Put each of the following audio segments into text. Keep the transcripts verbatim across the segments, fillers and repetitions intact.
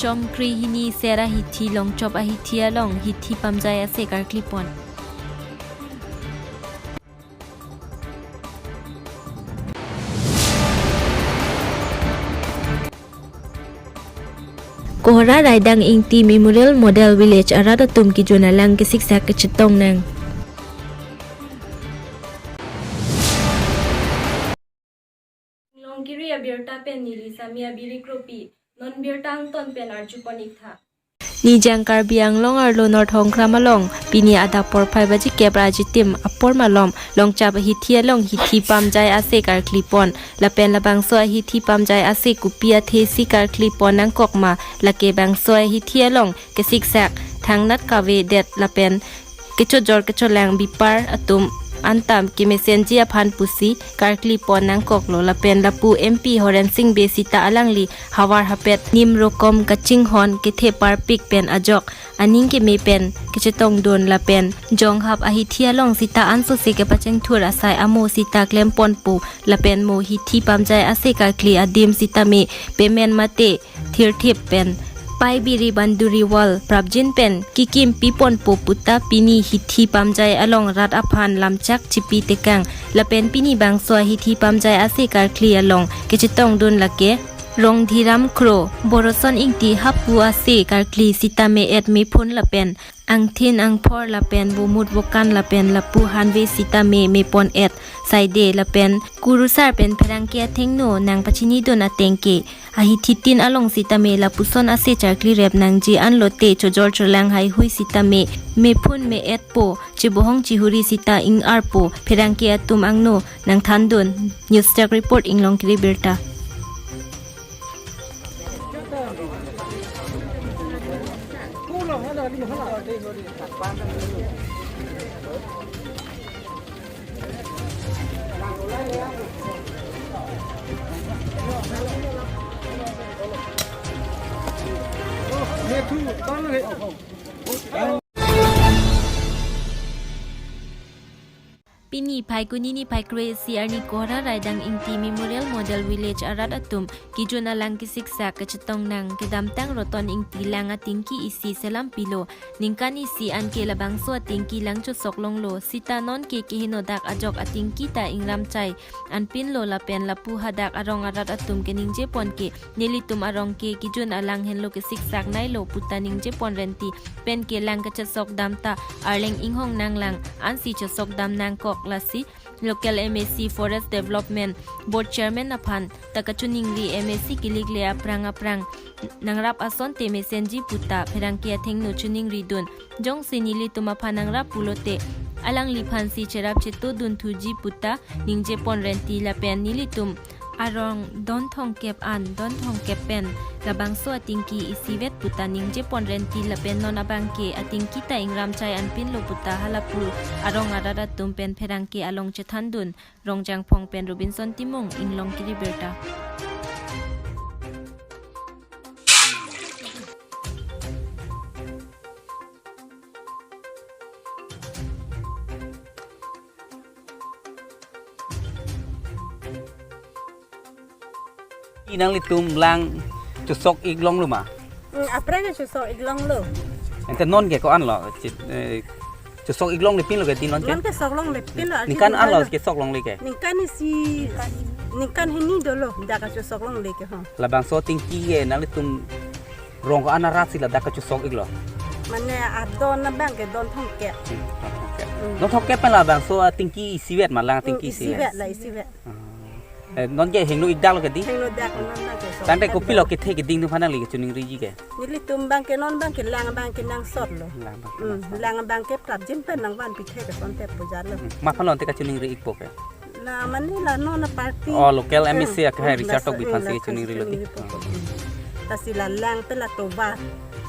Chomkri hini ser ahithi Longchop ahithi along hithi pamjai ase karkli pon. Kohora Raidang Ingti Memorial Model Village arat atum kejun alang kesiksak kachetong nang. Longkiri abirta pen neli Sami Abiri Kropi, non birta angton pen arjupon ik tha. Nijang Karbi Anglong arlo North Hongkram along, pini adap porphai baji kep ra ajitim apor malom, Longchop ahithi along hithi pamjai ase karkli pon, lapen labangso ahithi pamjai ase kopi athe si karkli pon nangkok ma, lake bangso ahithi along kesiksak thangnat kavedet lapen kechojor kecholang bipar atum anta kemesenji aphan pusi karkli pon nangkoklo, lapen lapu M P Horen Sing Bey sita alangli havar hapet nim rokom kachinghon kethe parpik pen ajok aning keme pen kachetongdun lapen jonghap ahithi along sita ansose kepachengthur asai amo sita klem ponpo lapen mo hithi pamjai ase karkli adim sitame payment mate thirthip pen pai biri banduri wall prapjin pen kekimpi ponpo puta pini hithi pamjai along rat aphan lamchak chipi tekang lapen pini bangso ahithi pamjai ase karkli along kachetongdun lake Rongdhiram Kro, Boroson Ingti hapu ase karkli sitame et mephun lapen angthin angphor lapen bomut bokan lapen lapu hanve sitame mepon et saide lapen kurusar pen pherangke athengno nangpachinidun atengke ahithi tin along sitame lapuson ase charkli rep nangji anlote chojor cholang haihui sitame mephun me etpo chebohong chihuri sita ing arpo pherangke atum angno nangthandun. News Desk Report, Inglongkiri Birta. Pini Phaikuni niphai kre-isi arni Kohora Raidang Ingti Memorial Model Village arat atum kejun alang kesiksak kachetong nang kedamtang Roton Ingti lang atingki isi selam pilo, ningkan isi anke labangso atingki lang chosok longlo, sita nonke kehenodak ajok atingki ta ingram chai anpinlo lapen lapu hadak arong arat atum keningje ponke nelitum arong ke kejun alang henlo kesiksak nailo puta ningje pon renti penke lang kachesok dam ta arleng inghong nanglang ansi chesok dam nangkok lasi local M A C Forest Development Board Chairman aphan ta kachoningri M A C kilik le aphrang aphrang nangrap asonte mesenji puta pherangke athengno choningridun. Jongsi nelitum aphan nangrap pulote alangliphansi cherap cheto dunthuji puta ningje pon renti lapen nelitum arong don thongkep an don thongkep pen labangso atingki isivet puta ningje pon renti lapen non abangke atingki ta ingram chai anpinlo puta halapu arong arat atum pen pherangke along chethandun. Rongjangphong pen Robinson Timung, Inglongkiri Birta. Inang litum lang chusok iklong luma. Hmm, apre ke chusok iklong lo. Ente non ke ko-an lo, chit, eh, chusok iklong le pinlo ke ti non ke? Non ke sok longle pinlo, arti ningkan an lo lo. Ke sok longle ke? Ningkan isi, ningkan hini dolo, dak kachusok longle ke ho. Labangso atingki ke nanglitum rong ko-an arat si ladak kachusok iklo? Mane adon abang ke don thongkep. Hmm, don thongkep. Hmm. Don thongkep pen labangso atingki isivet ma lang atingki hmm, isivet. Isivet la isivet. Ah. Eh, non ke hingno ik dak lo ke di? Hingno dak lo non dak ke so. Tangte kopilo kethe keding atum aphan nangli kachoningriji ke? Nelitum abang ke non abang ke lang abang ke nangsot lo. Lang abang ke hmm, nangsot. Lang abang ke prapjin pen nangvanpi the ke sonte puja lo. Hmm. Ma aphan lo ante kachoningri ikpo ke? La mane la non a party. Oh, local hmm, M A C akhai hmm, Richard Tokbi aphan si hmm, kachoningrilo di. Kachoningrilo. Hmm. Lasi la lang pen la tovar.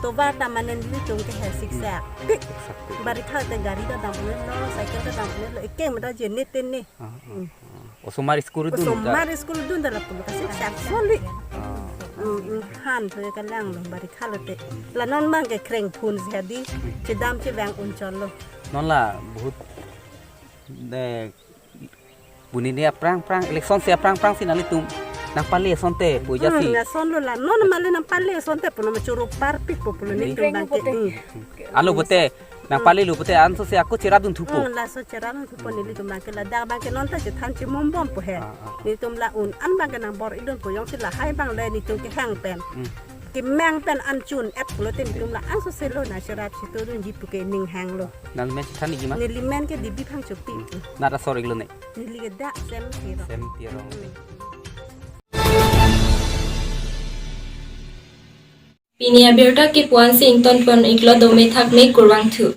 Tovar ta mane nelitum ke he siksak. Hmm. Tik. Siksak tik. Barikha te gari ta damponlo, cycle ta damponlo. Ekke mada je ne ten ne. Ah, ah, hmm. Ah. Osomar school dun ta? Osomar school dun ta lapu lo kasiksak soli. Ah. Hmm, hmm, han to ka lang lo barikha lote. La non abang ke krengphun si hadi. Chedam chevang unchol lo. Non la bahut, eh, bunine aphrang aphrang, election si aphrang aphrang si nanglitum Nangpale asonte pu jasi. Hmm, lason lo la. Non male nangpale asonte pu nama choro parpik po pulo. Ni. Netum abang ke. Hmm. Alo pote, nangpale lo pote ansose ako cherap dun thupo. Hmm, laso cherap dun thupo nelitum abang ke, ladak abang ke non ta chethan chimum bom po he. Ah, ah, ah. Netum la un-an abang ke nangbor-idunpo, jongsi lahai abang le netum kehang pen. Hmm. Kemang pen an chun-et pulote netum la ansose lo nangcherap chito dunji pu ke ning hanglo. Nangmen chethan ikji ma? Neli men ke Devi Phangchopi. Nat asor iklo ne? Neli ke dak Sem Terong. Sem Terong. Hmm. Pini abirta kepu-an si ingtonpon iklo, dome thakme, kurvangthu.